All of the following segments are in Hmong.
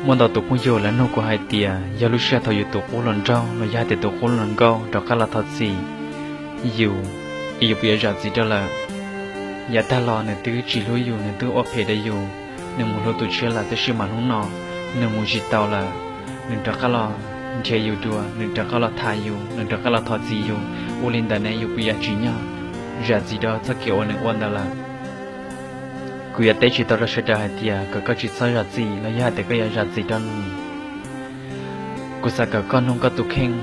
Muaj ntau tus phooj ywg lawv nug kuv hais tias yog lub sij hawm thaum yus tus qub hluas nraug los yog hais tias tus qub hluas nkauj rov qab los thov txim yus, es yus puas yuav zam txim rau lawm. Yav tag los nws twb tsis hlub yus, nws twb ua phem rau yus, nws mus hlub tus tshiab lawm, tab sis mas hnub no nws mus tsis tau lawm, nws rov qab los nrhiav yus dua, nws rov qab los tham yus, nws rov qab los thov txim yus, ua li ntawd ne yus puas yuav tsim nyog zam txim rau txoj kev uas nws ua ntawd lawm? Kuv yuav teb tsis tau rau sawv daws hais tias kom koj tsis txhob zam txim los yog hais tias koj yuav zam txim rau nws. Kuv xav kom koj nug koj tus kheej,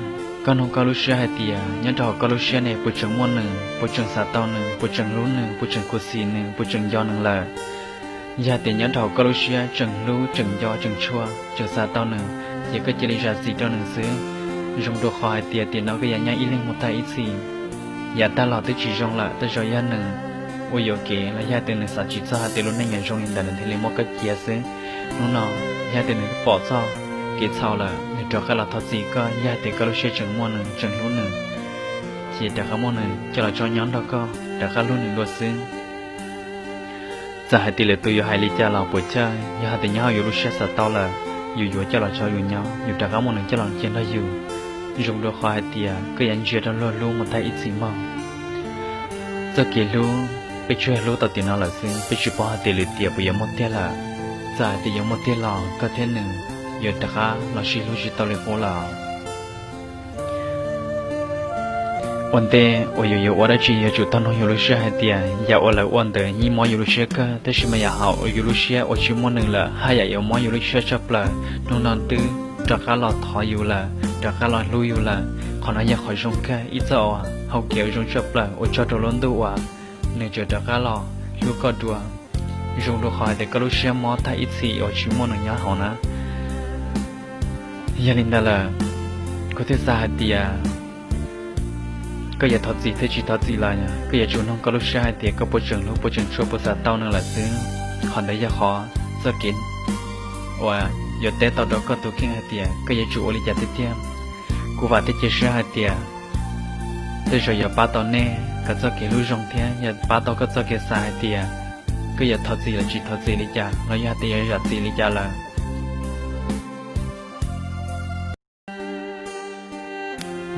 koj nug koj lub siab hais tias nyob rau hauv koj lub siab ne puas tseem muaj nws, puas tseem xav tau nws, puas tseem hlub nws, puas tseem khuv xim nws, puas tseem nco nws lawm. Yog hais tias nyob rau hauv koj lub siab tseem hlub, tseem nco, tseem tshua, tseem xav tau nws, ces koj cia li zam txim rau nws xwb. Zoo dua qhov hais tias tiam no koj yuav nyob ib leeg mus tag ib txhis, yav tag los twb tsis zoo lawm, tej zaum yog nws ua yuam kev los yog hais tias nws xav tsis txog hais tias lub neej yuav zoo li ntawd nws thiaj li muab koj cia xwb. Hnub no yog hais tias nws pom txog kev txhaum lawm, nws rov qab los thov txim koj, yog hais tias koj lub siab tseem muaj nws, tseem hlub nws, ces rov qab muab nws coj los tso nyob nrog koj rov qab hlub nws dua xwb. Txawm hais tias lwm tus yuav hais li cas los puas chawj, yog hais tias nyob hauv yus lub siab xav tau lawm, yus yuav coj los tso yus nyob, yus rov qab muab nws coj los cia nrog yus. Zoo dua qhov hais tias koj yuav ntsia rau luag hlub mus tag ib txhis mog. Txoj kev hlub peb tsuas hlub tau tiam no lawm xwb, peb tsis paub hais tias lwm tiam puas yuav muaj tiag lawm. Txawm hais tias yuav muaj tiag los koj thiab nws yuav rov qab los sib hlub tsis tau li qub lawm. Ua ntej uas yus yuav ua dab tsi yuav tsum tau nug yus lub siab hais tias yam uas lawv ua ntawd yeej mob yus lub siab kawg, tab sis mas yam hauv yus lub siab uas tsis muaj nws lawm haj yam yuav mob yus lub siab tshaj plaws. Hnub no twb rov qab los thov yus lawm, rov qab los hlub yus lawm, qhov no yog qhov zoo kawg ib txoj uas hau kev uas zoo tshaj plaws uas tso rau lub ntuj uas nws tseem rov qab los hlub koj dua. Zoo dua qhov hais tias koj lub siab mob tag ib txhis uas tsis muaj nws nyob hauv na. Yog li ntawd lawm, kuv thiaj xav hais tias koj yuav thov txim thiab tsis thov txim los koj yuav tsum nug koj lub siab hais tias koj puas tseem hlub, puas tseem tshua, puas xav tau nws lawm xwb. Qhov ntawd yog qhov txoj kev uas yuav teb tau rau koj tus kheej hais tias koj yuav tsum ua li cas tiag tiag. Kuv vam thiab cia siab hais tias tej zaum yuav pab tau nej kom txoj kev hlub zoo thiab yuav pab tau koj txoj kev xav hais tias koj yuav thov txim los tsis thov txim li cas los yog hais tias yuav zam txim li cas lawm.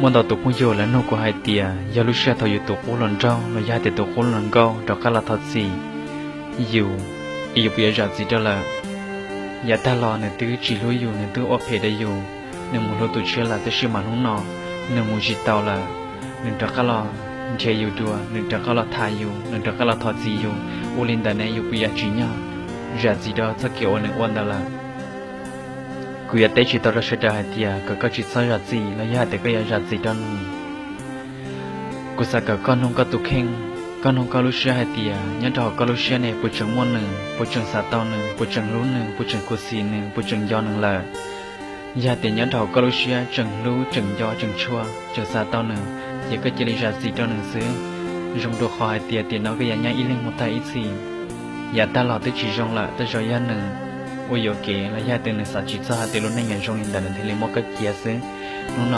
Muaj ntau tus phooj ywg lawv nug kuv hais tias yog lub sij hawm thaum yus tus qub hluas nraug los yog hais tias tus qub hluas nkauj rov qab los thov txim yus, es yus puas yuav zam txim rau lawm? Yav tag los nws twb tsis hlub yus, nws twb ua phem rau yus, nws mus hlub tus tshiab lawm, tab sis mas hnub no nws mus tsis tau lawm, nws rov qab los nrhiav yus dua, nws rov qab los tham yus, nws rov qab los thov txim yus, ua li ntawd ne yus puas yuav tsim nyog zam txim rau txoj kev uas nws ua ntawd lawm? Kuv yuav teb tsis tau rau sawv daws hais tias kom koj tsis txhob zam txim los yog hais tias koj yuav zam txim rau nws. Kuv xav kom koj nug koj tus kheej, koj nug koj lub siab hais tias nyob rau hauv koj lub siab ne puas tseem muaj nws, puas tseem xav tau nws, puas tseem hlub nws, puas tseem khuv xim nws, puas tseem nco nws lawm. Yog hais tias nyob rau hauv koj lub siab tseem hlub, tseem nco, tseem tshua, tseem xav tau nws, ces koj cia li zam txim rau nws xwb. Zoo dua qhov hais tias tiam no koj yuav nyob ib leeg mus tag ib txhis, yav tag los twb tsis zoo lawm, tej zaum yog nws ua yuam kev los yog hais tias nws xav tsis txog hais tias lub neej yuav zoo li ntawd nws thiaj li muab koj cia xwb. Hnub